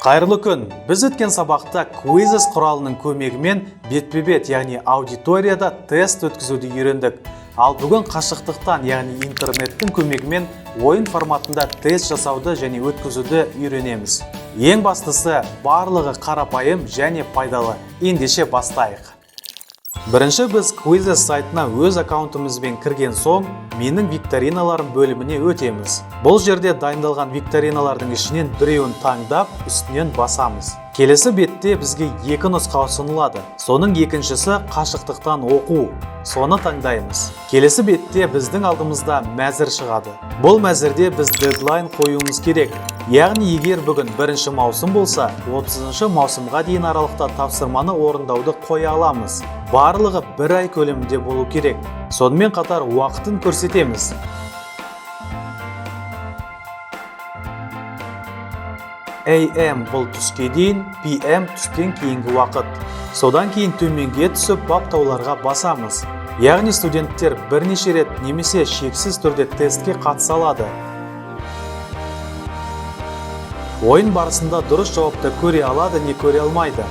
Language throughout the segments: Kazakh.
Қайырлы күн! Біз өткен сабақта Quizizz құралының көмегімен бетпе-бет, яғни аудиторияда тест өткізуді үйрендік. Ал бүгін қашықтықтан, яғни интернеттің көмегімен ойын форматында тест жасауды және өткізуді үйренеміз. Ең бастысы, барлығы қарапайым және пайдалы. Ендеше бастайық. Бірінші біз Quizizz сайтына өз аккаунтымызбен кірген соң, менің викториналарым бөліміне өтеміз. Бұл жерде дайындалған викториналардың ішінен біреуін таңдап, үстінен басамыз. Келесі бетте бізге екі нұсқа ұсынылады. Соның екіншісі қашықтықтан оқу. Соны таңдаймыз. Келесі бетте біздің алдымызда мәзір шығады. Бұл мәзірде біз дедлайн қоюымыз керек. Яғни егер бүгін 1 маусым болса, 30 маусымға дейін аралықта тапсырманы орындауды қоя аламыз. Барлығы бір ай көлемінде болу керек. Сонымен қатар уақытын көрсетеміз. AM бұл түске дейін, PM түстен кейінгі уақыт. Содан кейін төменге түсіп баптауларға басамыз. Яғни студенттер бірнеше рет немесе шексіз түрде тестке қатыса алады. Ойын барысында дұрыс жауапты көре алады, не көре алмайды.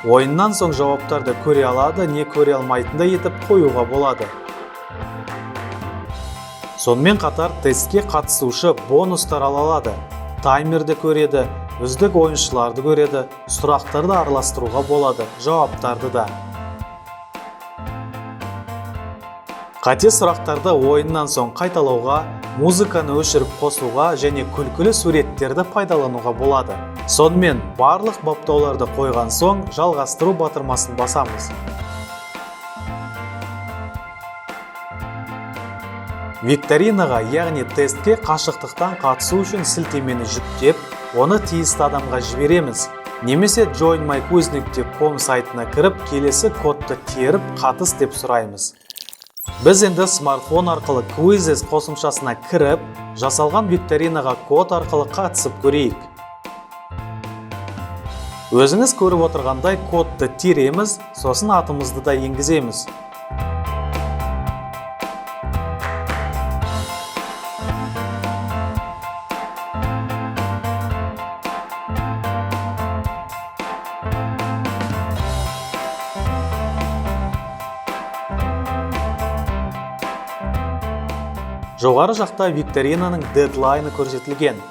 Ойыннан соң жауаптарды көре алады, не көре алмайтындай етіп қоюға болады. Сонымен қатар тестке қатысушы бонустар ала алады. Таймерді көреді, үздік ойыншыларды көреді, сұрақтарды араластыруға болады, жауаптарды да. Қате сұрақтарды ойыннан соң қайталауға, музыканы өшіріп қосуға және күлкілі суреттерді пайдалануға болады. Сонымен барлық баптауларды қойған соң жалғастыру батырмасын басамыз. Викторинаға, яғни тестке қашықтықтан қатысу үшін сілтемені жүктеп, оны тиісті адамға жібереміз. Немесе joinmyquiz.com сайтына кіріп, келесі кодты теріп, қатыс деп сұраймыз. Біз енді смартфон арқылы Quizizz қосымшасына кіріп, жасалған викторинаға код арқылы қатысып көрейік. Өзіңіз көріп отырғандай, кодты тереміз, сосын атымызды да енгіземіз. Жоғары жақта викторинаның дедлайны көрсетілген.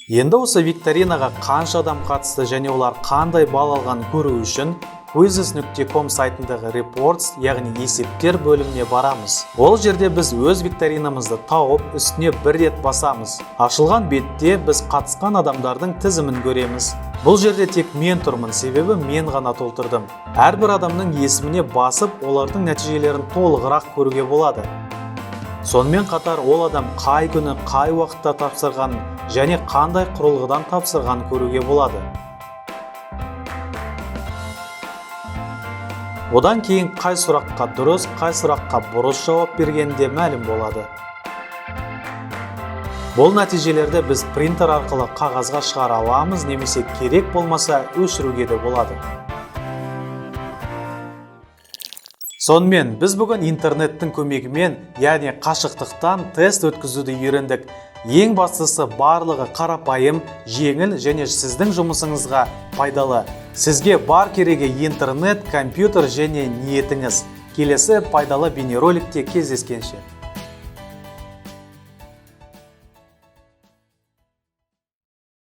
Енді осы викторинаға қанша адам қатысты және олар қандай балл алғанын көру үшін quizzes.com сайтындағы Reports, яғни есептер бөліміне барамыз. Ол жерде біз өз викторинамызды тауып, үстіне бір рет басамыз. Ашылған бетте біз қатысқан адамдардың тізімін көреміз. Бұл жерде тек мен тұрмын, себебі мен ғана толтырдым. Әрбір адамның есіміне басып, олардың нәтижелерін толығырақ көруге болады. Сонымен қатар ол адам қай күні, қай уақытта тапсырғанын және қандай құрылғыдан тапсырғанын көруге болады. Одан кейін қай сұраққа дұрыс, қай сұраққа бұрыс жауап бергені де мәлім болады. Бұл нәтижелерді біз принтер арқылы қағазға шығара аламыз немесе керек болмаса, өшіруге де болады. Сонымен, біз бүгін интернеттің көмегімен, яғни қашықтықтан тест өткізуді үйрендік. Ең бастысы, барлығы қарапайым, жеңіл және сіздің жұмысыңызға пайдалы. Сізге бар керегі интернет, компьютер және ниетіңіз. Келесі пайдалы бейнероликте кездескенше!